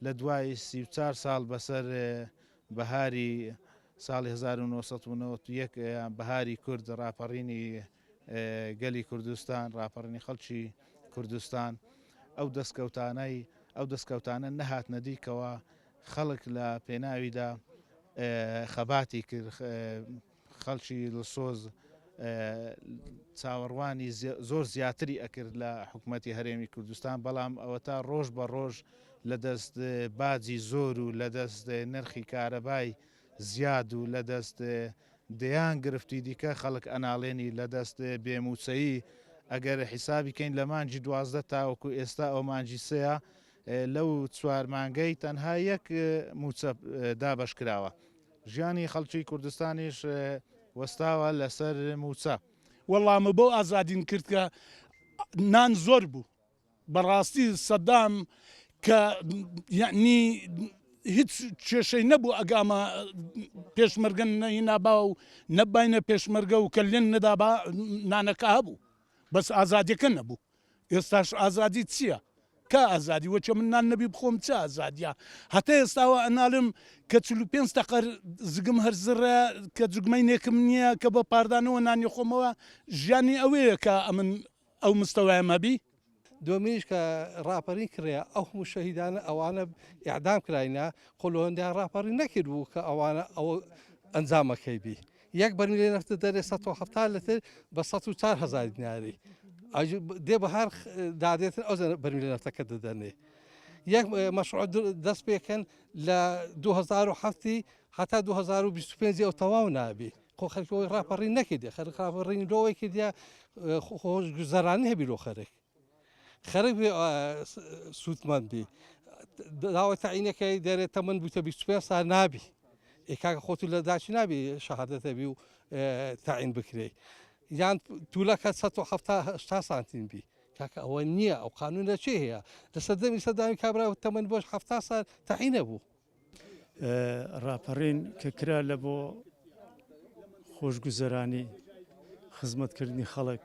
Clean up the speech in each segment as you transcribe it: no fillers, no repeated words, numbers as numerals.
لە دوای 34 ساڵ بەسەر بەهاری ساڵی 1991 بەهاری کورد ڕاپەڕینی گەلی کوردستان ڕاپەڕینی خەڵکی کوردستان ئەو دەستکەوتانەی ئەو دەستکەوتانە نەهاتنە دیکەوە خەڵک لە پێناویدا خەباتی کرد خەڵکی دڵسۆز چاوەڕوانی زۆر زیاتری ئەکرد لە حکوومەتی هەرێمی کوردستان بەڵام ئەوەتا ڕۆژ بە ڕۆژ لە دەست باجی زۆر و لە دەست نرخی کارەبای زیاد و لە دەست دەیان گرفتی دیکە خەڵک ئەناڵێنی لە دەست بێموچەیی ئەگەر حیسابی کەین لە مانگی 12 تاوەکو ئێستا ئەو مانگی سەیە لەو چوار مانگەی تەنها یەک موچە دابەش کراوە ژیانی خەڵکی کوردستانیش وەستاوە لەسەر موچە. وەڵا مە بەو ئازادیم کرد کە نان زۆر بوو بەڕاستی سەدام کە یەعنی هیچ کێشەی نەبوو ئەگامە پێشمەرگە نەهینابا و نەباینە پێشمەرگە و کە لێن نەدابا نانەکە هەبوو بەس ئازادیەکە نەبوو ئێستاش ئازادی چییە؟ کا ئازادی وەچە من نان نەبی بخۆم چ ئازادیە هەتا ئێستاوە ئەنالم کە 45 تەقەر زگم هەر زڕە کە جوگمەی نێکم نییە کە بە پاردانەوە نانی خۆمەوە ژیانی ئەوەیە کە ئەمن ئەو مستەوایەم هەبی؟ دووەمینیش کە ڕاپەرین کرێ ئەو هەموو شەهیدانە ئەوانە ئیعدام کراینە خۆ لۆندیان ڕاپەڕین نەکرد بوو کە ئەوانە ئەوە ئەنجامەکەی بی یەک بەرمیلێ نەفتە دەرێ 170 لتر بە 104 هزار دیناری دێ بەهار دادێتن ئەو بەرمیلە نەفتەکە دەدەنێ یەک مەشروع دەست پێکەن لە 2007 هەتا 2025 ئەو تەواو نابی خۆ خەرکی ئەوەی ڕاپەڕین نەکردی خەرک ڕاپەڕین لۆوەی کردیا خۆش گوزەرانی هەبی لۆ خەرک خەرک بێ سوودمەند بی داوە تەعینەکەی دەرێ تەمەن بووتە 25 سال نابی ئێ کاکە خۆت لە داچی نابی شەهادەتە بی و تەعین بکرێ یان تولەکە 170 سانتیم بی کاکە ئەوە نییە ئەو قانون لە چێ هەیە لە سەردەمی سەدامی کابرا تەمەن بۆش 70 سال تەعینە بوو ڕاپەڕین کە کرا لە بۆ خۆشگوزەرانی، خزمەتکردنی خەڵک،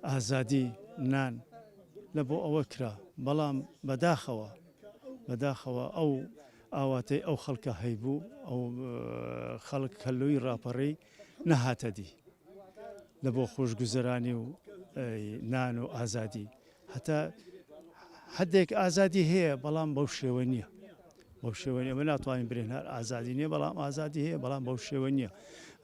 ئازادی، نان لە بۆ ئەوە کرا، بەڵام بەداخەوە بەداخەوە ئەو ئاواتەی ئەو خەڵکە هەیبوو ئەو خەڵک کە لۆی ڕاپەڕی نەهاتە دی لە بۆ خۆشگوزەرانی و نان و ئازادی هەتا حدێک ئازادی هەیە بەڵام بەو شێوە نییە بەو شێوە نیە ئەمە ناتوانین برێن هەر ئازادی نییە بەڵام ئازادی هەیە بەڵام بەو شێوە نییە.